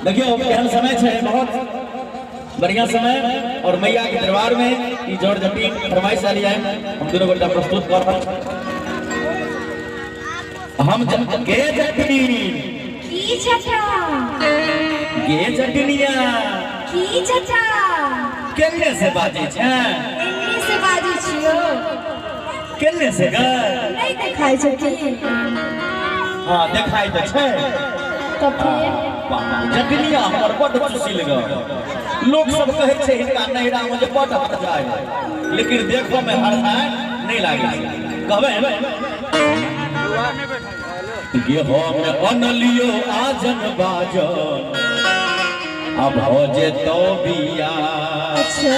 देखियो केहन समय छै, बहुत बढ़िया समय और मैया के दरबार में ई जोड़ जटी फरमाइश आली है, हम दोनों गोटा प्रस्तुत कर रहल छी। हम गे जटनी की चाचा गे जटनिया की चाचा केने से बाजै छै? एन्ने से बाजै छियो। केने से गे? नहीं देखाइ छै की? हाँ देखाइ तऽ छै। तऽ फिर वाह, जटनिया हमर बड्ड सुशील ग। लोक सब कहै छै हिनका नैहरा में जे बड्ड हरजाइ, लेकिन देखो में हरजाइ नहीं लागै छै। कहबै गे हम अनलियो आजन बाजन अब हो जे तो बिया। अच्छा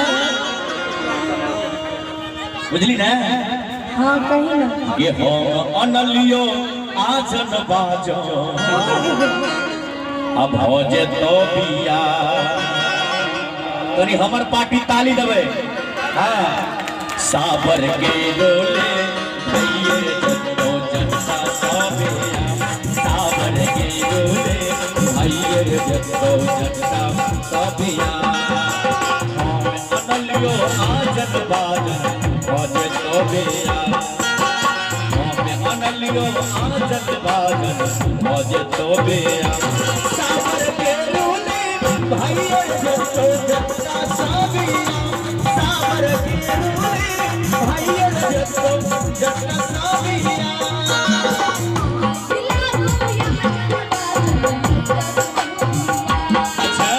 बुझली ना? हाँ कही ना। गे हम अनलियो आजन बाजन अब हो जे तो बिया। कनी हमर पार्टी ताली देबै। हाँ साबर के रोले भैये जतो जनता सबे, साबर के रोले भैये जतो जनता सबिया। हम अनलियो आजन बाजन हो जे तो बिया, हम अनलियो आजन बाजन हो जे तो बिया। साबर के रोले भैये जतो जनता सबिया, साबर के रोले भैये जतो जनता सबिया। अच्छा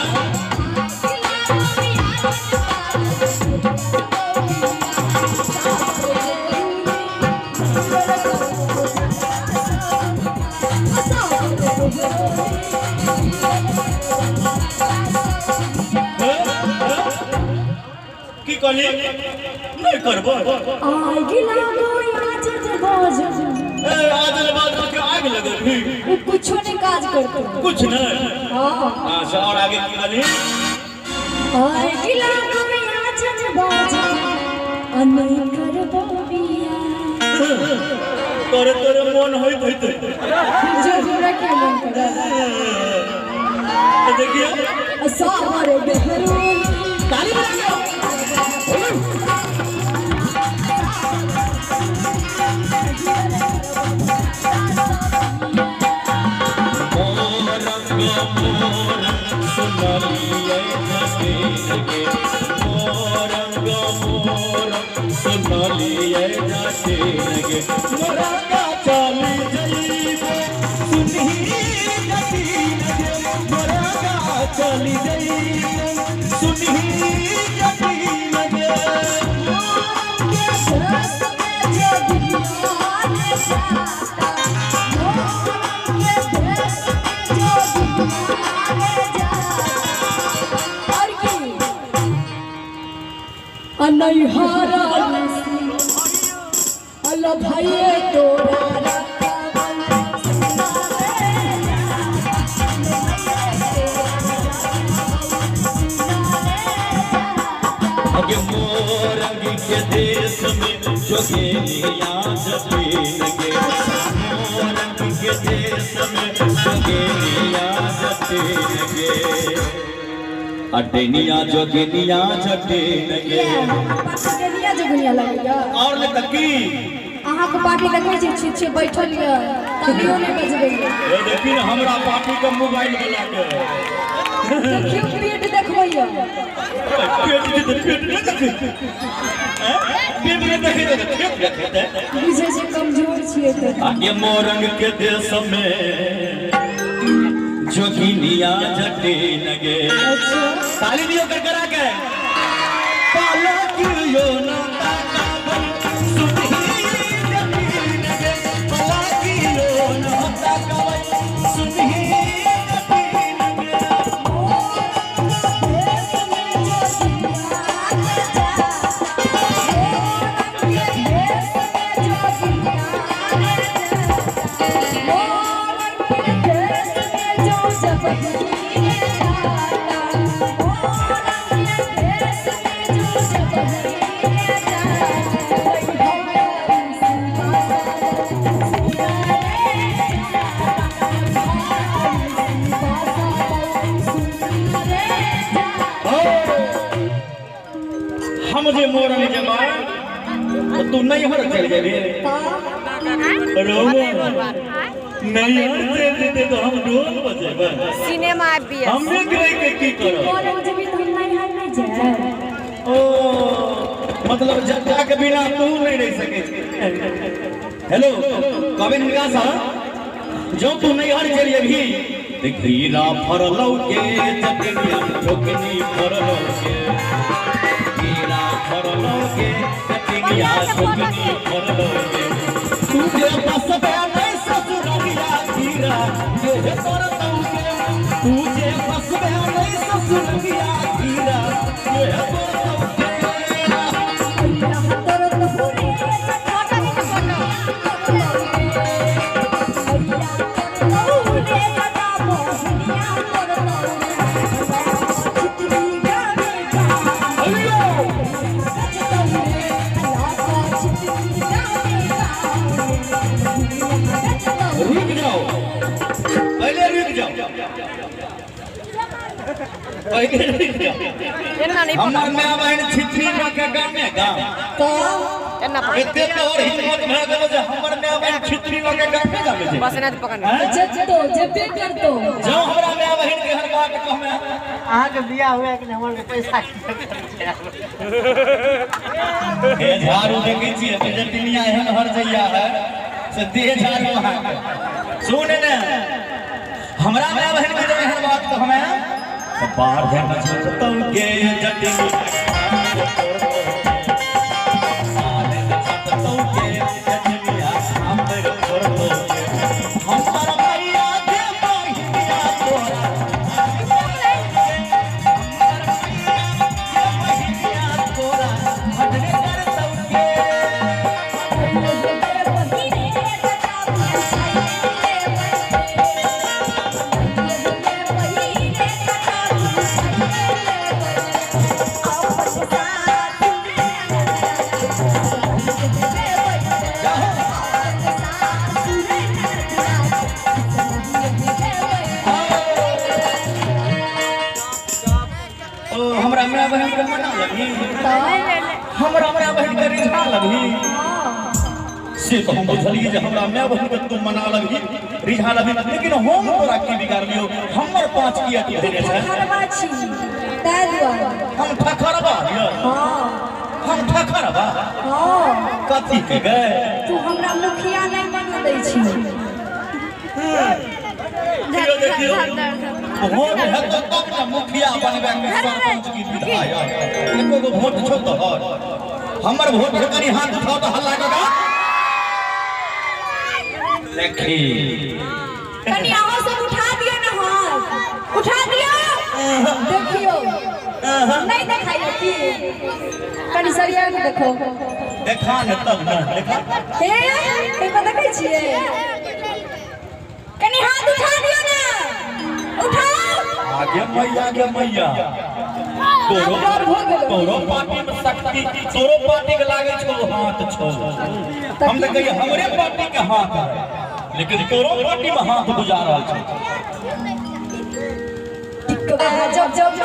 की कहली? नहीं करबो। आगि लागो आजन बाजन। ए आजन बाजन के आग लगल ही। उ कुछो नहीं काज करतो। कुछ नहीं। हाँ। अच्छा और आगे की कहली? आगि लागो आजन बाजन आ नहीं करबो बिया। तोरे तोरे मन होइत होइत जो हमरा के मन करे। तो देखियो सावर गहरोली ताली बजा के। मोरंग मोरंग सुनलियै जटिन गे, मोरंग मोरंग सुनलियै जटिन गे, मोरंगा चली जइबो सुनही जटिन गे, मोरंगा चली जइबो सुनही जटिन गे। अल भाइये तोरा अगे मोरंग के देश में जोगेनिया जटिन गे, मोरंग के देश में जोगेनिया जटिन गे, अटेनिया जोगेनिया जटिन गे। जोगनिया जोगनिया लगैया। और ले तकी अहाँ के पार्टी देखै छी छी छी बैठल ये तालियो नहीं बजबैया। ए देखी ना हमरा पार्टी के मोबाइल वाला के देखियो पेट देखबैया। पेट के पेट नहीं देखै, पेट नहीं देखै तऽ पेट देखै। बुझै छै कमजोर छियै तऽ। आगे मोरंग के देश में जोगिनिया जटिन गे। अच्छा ताली दियो करकरा के। पालकियो ना ताकाबन सुनही जटिन गे, पालकियो ना ताकाबन सुनही जटिन गे। Thank you. हम जे मोरंग जेबै तो तू नैहर चल जेबी। नैहर चल जेते तो हम ढोल बजेबै। सिनेमा आबि हमे गए के की करब? मोरंग जेबी तो हम नैहर नहीं जाएब। ओ मतलब जट्टा के बिना तू नहीं रह सके। हेलो कबे हिनका सा जो तू नैहर चल जेबी ते घीरा फरलौ के चटनिया ठोकनी फरलौ के, घीरा फरलौ के चटनिया ठोकनी फरलौ के, तू जे बसबे नहीं ससुररिया घीरा के तोरतौ के, तू जे बसबे नहीं ससुररिया घीरा के तोरतौ के। रुक जाओ, पहले रुक जाओ, पहले रुक जाओ। हमर my बहन छितरी लऽ के गामे गाम एते तोहर हिम्मत भए गेलो जे हमर my बहन छितरी लऽ के गामे गामे जे बस एना पकड़ जतो जेबे करतो। जो हमरा my बहन के हर बात कहमे अहाँ के बियाह हुए कि हमर के पैसा हे झाड़ू देखै छियै जटिनिया एहन हर जइया है से देह झाड़ू अहाँ के। सुन ने हमरा my बहन के जब एहन बात कहमे तो बाहर ध्यान छतौ के जटिनिया हमरा my बहन के मना लगही, हमरा my बहन के रिझा लगही। से तो हम बुझलिए जे हमरा my बहन के तू मना लगही रिझा लगही, लेकिन हम तोरा की बिगाड़लियो? हमर पाँच किया तू देने छै? ठखरबा छी ताहि दुआरे। हम ठखरबा? हां हम ठखरबा? हां। कथी के गए? तू हमरा मुखिया नहीं बना दै छी। देखियो वोट है तो तब ना मुखिया बनबे के सरपंच की विधायक। एको गो वोट छौ तोहर? हमर वोट है कनी हाथ उठाओ तो हल्ला करा देखी। कनी अहाँ सब उठा दियो ना हाथ, उठा दियो। देखियो नहीं देखाइयो की? कनी सरिया के देखो। देखा न तब ना देखा। हे एक देखै छियै? कनी हाथ उठा दियो ना, उठाओ। आगे मैया, आगे मैया। तोरो तोरो पार्टी में शक्ति, तोरो पार्टी के लागे छौ हाथ छौ। हम त कहिए हमरे पार्टी के हाथ है, लेकिन तोरो पार्टी में हाथ बुझा रहल छै। जब जब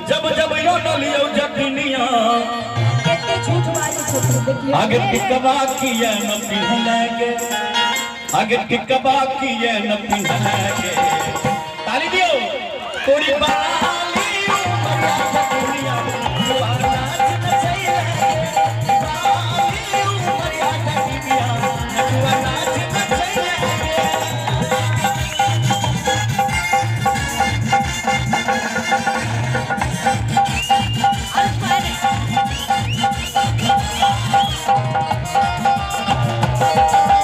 जब जब यो डलियो जटिनिया झूठ बाजै छौ देखियो। आगे टिकवा किया न पिन्हले के, आगे टिकवा किया न पिन्हले के। ताली दियो तोरी बाली उमरिया जटिनिया नाच नचैले, बाली उमरिया जटिनिया नाच नचैले। Thank you.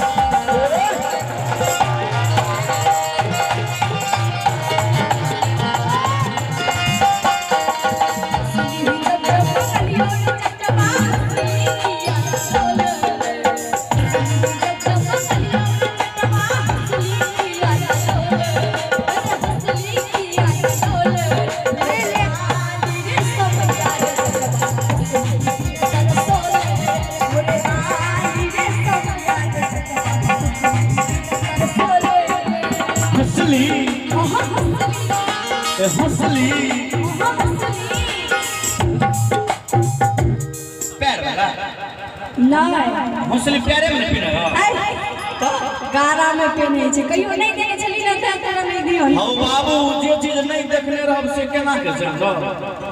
हंसली ए हंसली पैर वाला नहीं हंसली पैरे में नहीं पीने गारा में पेने छै कहियो नहीं देने छली ना त तोरा नहीं दियो। हौ बाबू जे चीज नहीं देखने रहब से केना के समझब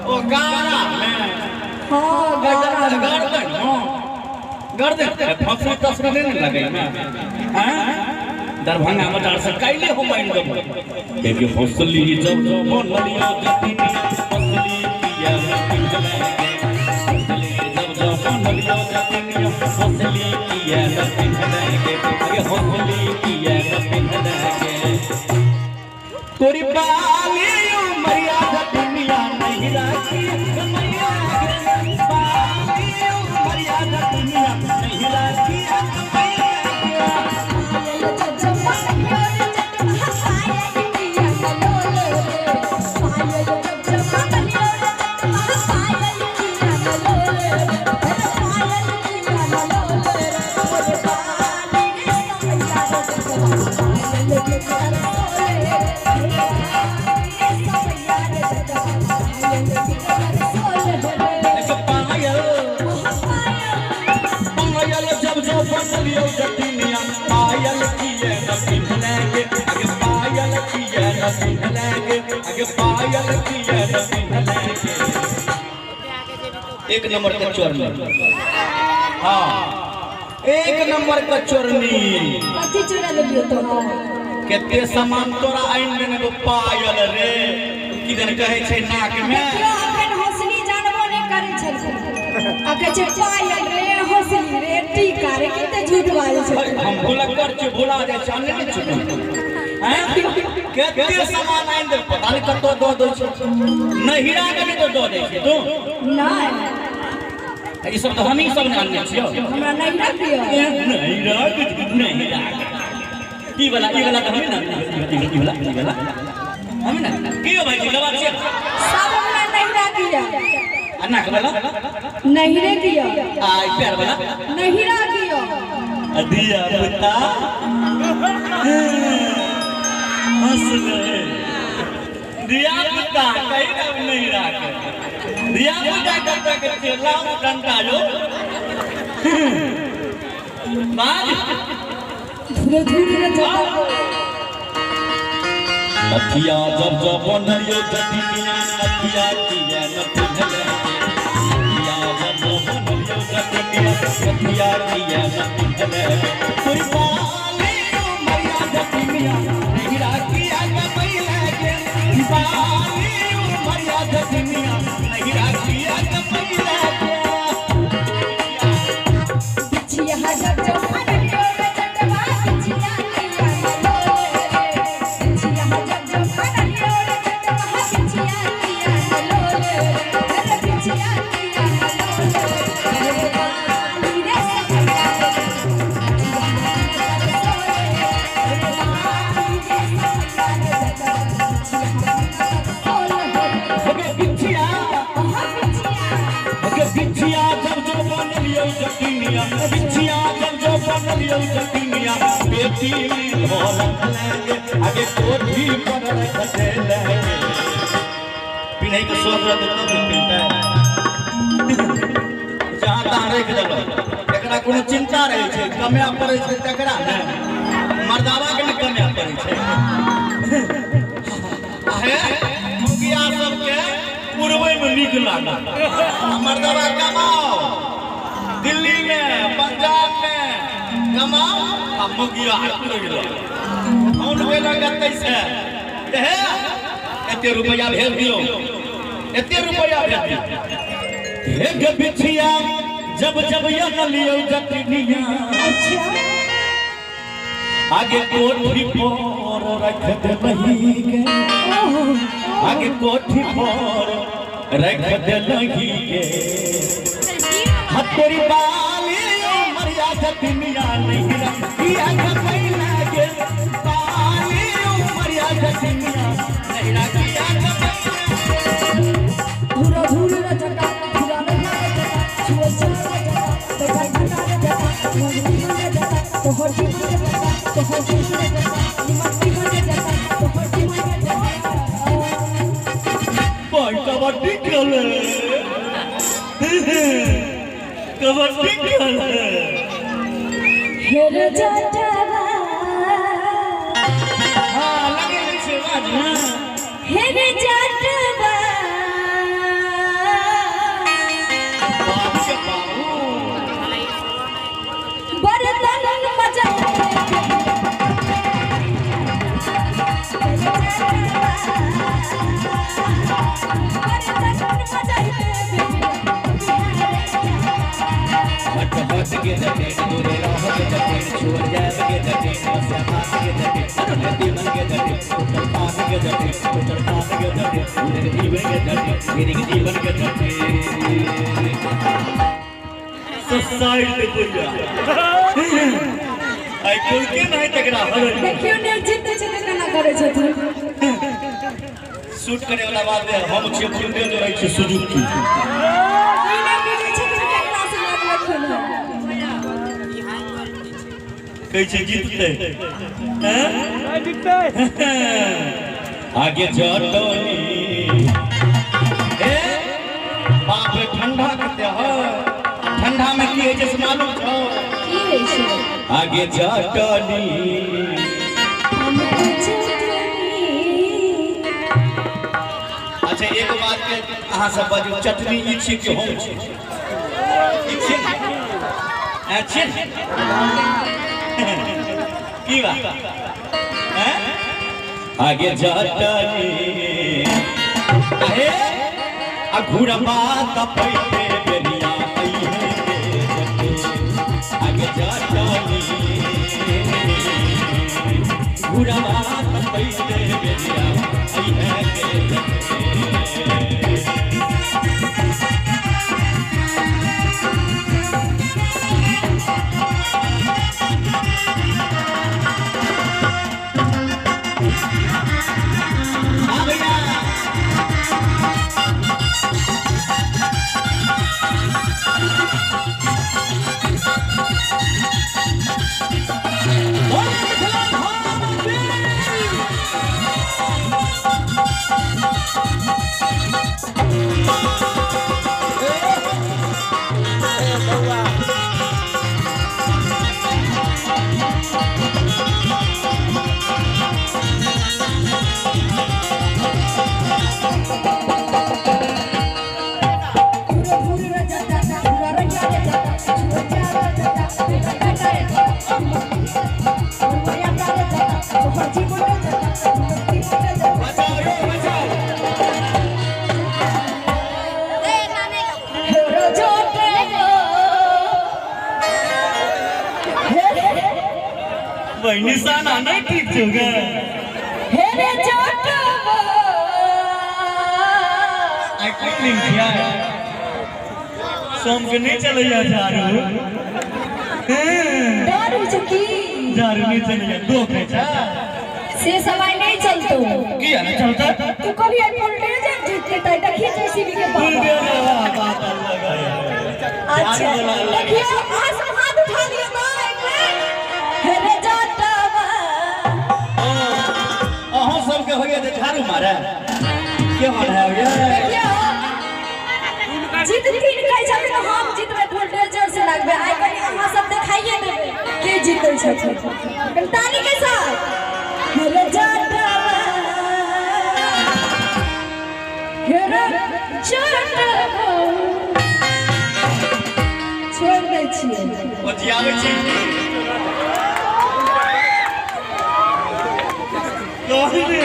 ओ गारा में। हां गारा में। गर्दन हां गर्दन फसली तसली नहीं लगे में हैं दरभंगा में डर से कैले हो मान देबो देखि हंसली जब जब बनलियो जतिनी हंसली किया पिंजले हंसली जब जब बनलियो जतिनी हंसली किया पिंजले के अरे हंसली किया पिंजले के तोरी बाली उमरिया जतिनिया नहीं राखी मैया के बाली उमरिया जतिनिया नहीं राखी मैया एक नंबर का चोरनी। हाँ एक नंबर का चोरनी। कथी चोरा लेलियो तो केते सामान तोरा आइन देने को पायल रे की दन कहै छै नाक में। देखियो अखन हंसली जानबो नहीं करै छलखिन आ कहै छै पायल रे हंसली रे टीका रे कते झूठ बाजै छै। हम भुलक्कर छी भुला जाइ छी आने नहि छी हैं केते सामान आइन दे पता नहीं कतो दऽ दै छै नहिरा के नहीं तो दऽ दै छै तू नहीं ई सब तो हमही सब ने आनने छियो। हमरा नहिरा दियो नहिरा नहिरा ई वाला तो हमी ना ई वाला हमी ना की हो भाई गवा छियै सब हमरा नहिरा दिया आ नाक वाला नहिरे दिया आ ई पैर वाला नहिरा दिया आ दिया पुता हंस गए दिया पुता कहीं ना नहिरा के दिया पुता करता के चेला डंडा जो बाज धीरे धीरे जाता नथिया जब जब बनलियो जतिनिया नथिया किया न पिन्हले नथिया जब जब बनलियो जतिनिया नथिया किया न पिन्हले तोरी बाली उमरिया जतिनिया नहिरा किया न पहिले के बाली उमरिया जतिनिया नहिरा किया न पहिले के बिछिया जब जब बनलियो जटवा बिछिया किया न लोले बिछिया जब जब बनलियो जटवा बिछिया किया न लोले अरे बिछिया किया न लोले अरे बाली रे सखिया बिछिया बिछिया जब जब बनलियो जतिनिया बिछिया जब जब बनलियो जतिनिया बेटी में ढोलक लगे आगे कोठी पर रख दे लगे पिन्है के शौक रहतै तब ने पिन्हतै जहाँ तहाँ राखि देलक एकरा कोनो चिंता रहै छै कमाए पड़ै छै तकरा ने मर्दावा के ने कमाए पड़ै छै। हे मुखिया सबके पुरबै में नीक लागल मर्दावा कमाओ दिल्ली में पंजाब में कमाओ आ मुखिया फोन केलक एतै से हे एते रुपया भेज दियौ एते रुपया भेज दियौ। हे गे बिछिया जब जब यनलियो जतिनिया अच्छा आगे कोठी पर रख देलही के आगे कोठी पर रख देलही के। तोरी बाली उमरिया जतिनिया नैहरा किया खपैला गे बाली उमरिया जतिनिया नैहरा किया खपैला धुरा धुर रे जटा धुरा रे जटा छुए छुए रे जटा तो घटा रे जटा मजबूर रे जटा तो हर जीवन रे जटा तो हर जीवन रे जटा निमन जीवन रे जटा तो हर जीवन रे जटा भाई कबड्डी खेले कबड्डी खेले हेर जटवा हां लगे छै बाज ना हेर जटवा बाप के बाबू बर्तन मजा हट हट के जटे दूरे रह के जटे छोड़ जाए के जटे मस्या भात के जटे अरे मन के जटे उत्तर पान के जटे उत्तर पान के जटे पूरे जीवन के जटे मेरे के जीवन के जटे सोसाइटी पे पूजा आई कोई के नहीं तकरा हर देखियो ने जीते छै त केना करै छथिन शूट करे वाला बात है हम छियै फुलडे जो रहै छै सुजुकी ई नै बुझै छथिन केकरा से लगलखिन हन कहै छै जीतते हैं जीतते आगे जटनी ए बाप रे ठंडा कते है ठंडा में की होइ छै से मालूम छौ की होइ छै आगे जटनी हमके चटनी अच्छा एगो बात के अहाँ सब बाजू चटनी ई छी कि हम छी ई छी आ छी की बात हैं आगे जटनी अहे आ घुरबा तपैते बेरिया अइहे के जटे आगे जटनी घुरबा तपैते बेरिया अइहे के जटे हाँ भैया बोलो मिथिला धाम की। धुर धुर रे जटा धुरा रे जटा छुए जा रे जटा तेरा काटा रे जटा माया रे जटा तोहर जीवन रे जटा तोहर जीवन रे जटा बचाओ रे बचाओ हेर जटवा भाई निशाना नहीं ठीक छौ हेर जटवा आई कोन लिंक छियै सोम के नहीं चलैया झाड़ू डर होइ छै की झाड़ू नहीं चलैया दो के छै से समय नहीं चलतो किया नहीं चलता तू कभी आई बुलडोजर जीत लेता है देखिए जेसीबी के पावर बात अलग है अच्छा देखिए आज सब हाथ उठा लियो तो एक मिनट हेरे जटवा अहों सबके होइए जे झाड़ू मारे के मन है ये देखियो जीतथिन कहै छथिन हम जीतबै बुलडोजर से लगबै आइ कनि अहाँ सब देखाइए देबै के जीतै छथिन कनि ताली के साथ हेरे जटवा हेरे जटवा छोड़ दै छियै बजियाबै छी कह रे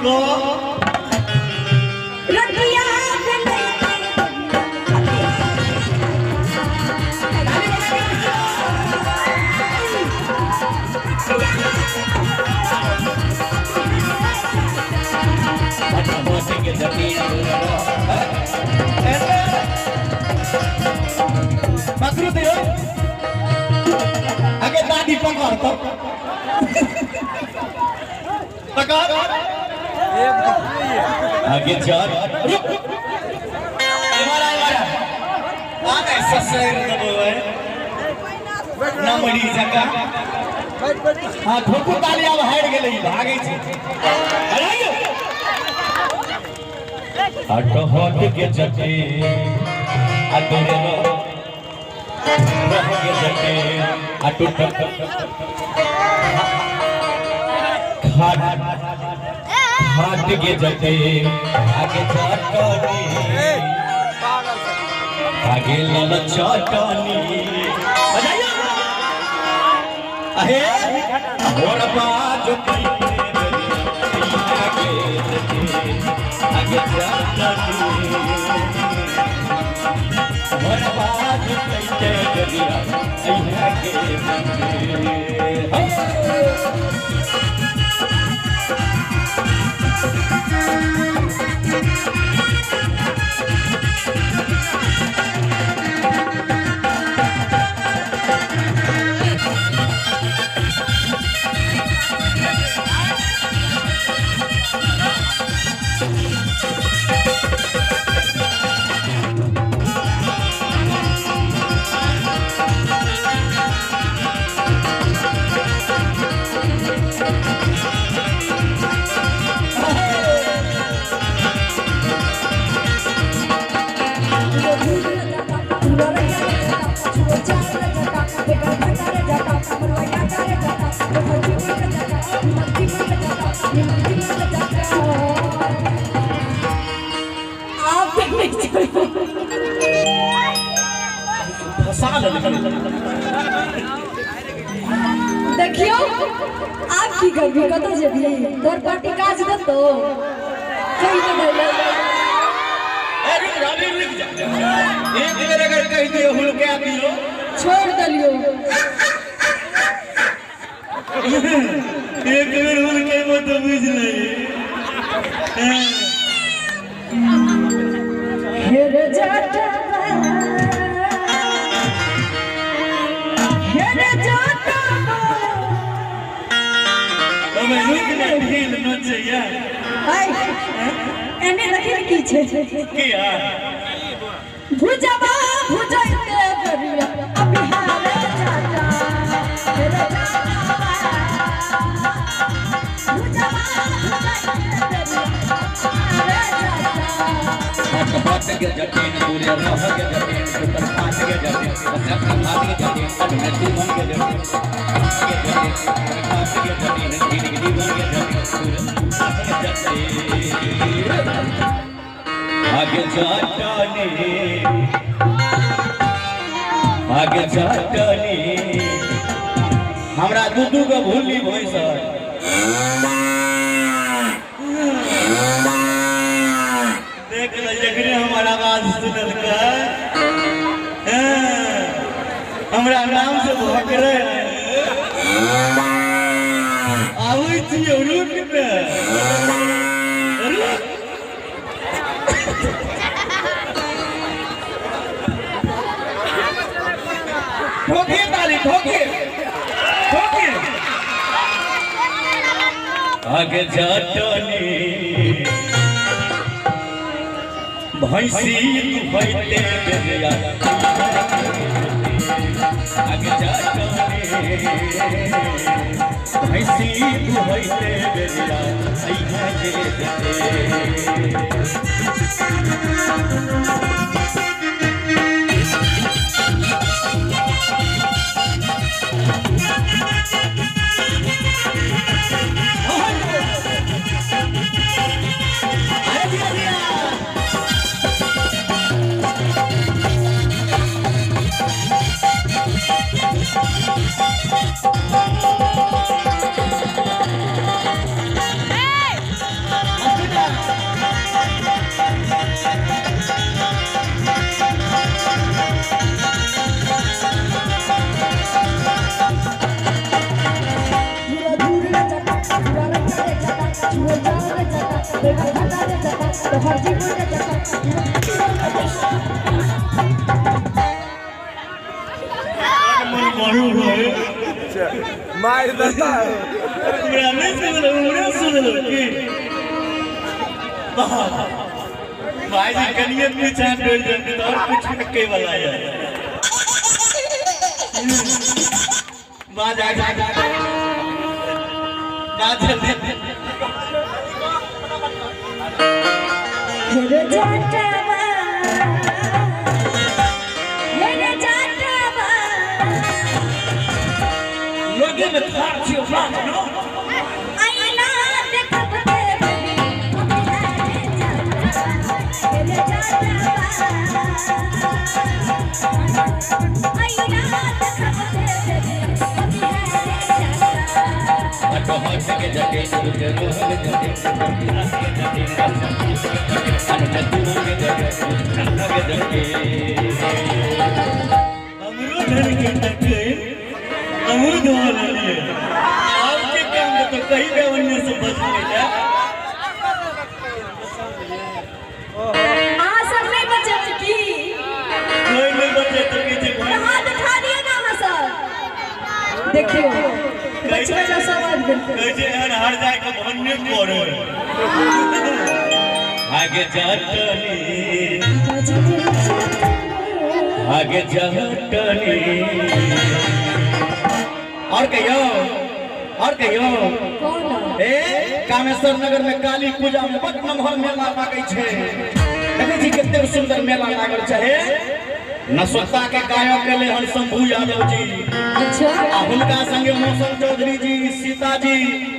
कह रतिया भेलै के जमीन। ककर आगे चल रुक हमारा हमारा आ गए ससुर दबो है ना मरी जका। हां ठोकू ताली आब हारि गेलै भागै छै। अरे हट हट के जटे आ तोरे रह के जटे आ टूट खाट खाट के जटे आगे चटनी आगे लल चटनी बजाइए। अहे और बाजो आगे आगे चटनी और बाजो आगे। देखियो आप की करबी कतौ जेबी तोर पार्टी काज देतो कहि दे। ए रुक रानी रुक जा एक बेर अगर कह दियो हुलका दियो छोड़ देलियो। एक बेर हुलके मत बुझ ले। हेर जाटा हेर जाटा ओमे रुक ने ढील नचैया। हाय एने देखि की छै की आ भुजबा भुजैते गरिया अबिहार जाटा हेर जाटा भुजबा भुजैते गरिया अबिहार जाटा। हट के जटे पूरे रह के जटे सुपर फाट के जटे सब फाट के जटे नदी बन के जटे के जटे फाट के जटे नदी नदी बन के जटे पूरे फाट के जटे आगे जाटनी आगे जाटनी हमरा दू दू गो भूली भैंस। देख लो जखने हमर आवाज सुनल का हमरा नाम से भोकरे आबै छियौ रुक ने रुक। ठोकिए ताली ठोकिए ठोकिए। आगे जाटनी भैंसी दुहैते बेरिया आगे जाटनी भैंसी दुहैते बेरिया अइहा के जटे। Hey! मार देता है। हमरा नहीं सुनलो, हमरा सुनलो की भाई जी कनिए पीछा डोल जाते तो और कुछ के वाला है। बाज आ जा ना जल्दी। हेरे जाटवा, हेरे जाटवा, लोगे में खार छियो बात नो। आईना देखब ते बनी हेरे जाटवा, हेरे जाटवा, आईना देखब ते बनी हेरे जाटवा। हटो हट के जटे जरो हट जटे जटे जटे अमरूद धर के टके अमरूद वाला लिए आपके काम में तो कहीं भी अन्य से बच नहीं जाए। अहाँ सब नहीं बचब की? कोई नहीं बचे तो पीछे भाई हाथ उठा दिए ना अहाँ सब। देखियो बचबै ला सब आबि गेल। कहै छै एहन हार जाय के भन्ने करे आगे जटनी आगे जटनी। और कहियो, और कहियो। कौन? ए कामेश्वर नगर में काली पूजा में बड नमहर मेला लागै छै। देखै छी कतेक सुंदर मेला लागल छै। नसोता के गायक एलै हन शंभू यादव जी। अच्छा। आ हुनका संगे मौसम चौधरी जी, सीता जी,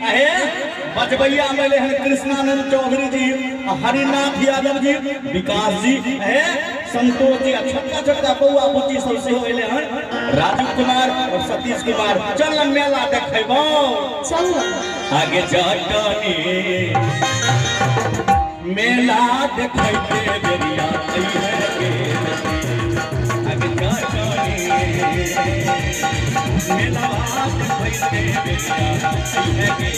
आहे बजबैया में एलै हन कृष्णानंद चौधरी जी, आ हरिनाथ यादव जी, विकास जी, आहे संतोष जी, आ छोटका छोटका बौआ बुच्ची सब सेहो एलै हन राजू कुमार और सतीश कुमार। चल मेला देखेबो। चल आगे जटनी मेला देखैते बेरिया अइहे गे। आगे जटनी मेला देखैते बेरिया अइहे गे।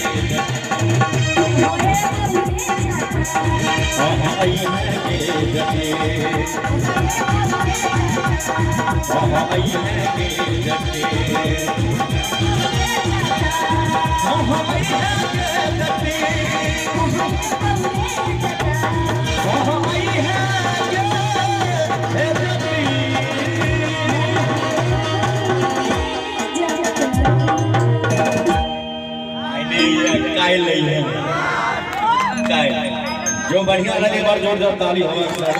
अहाँ अइहे गे जटे, अहाँ अइहे गे जटे, अहाँ अइहे गे जटे, अहाँ अइहे गे जटे। कायल नहीं है, कायल जो बढ़िया लगे बार जोरदार ताली हवा।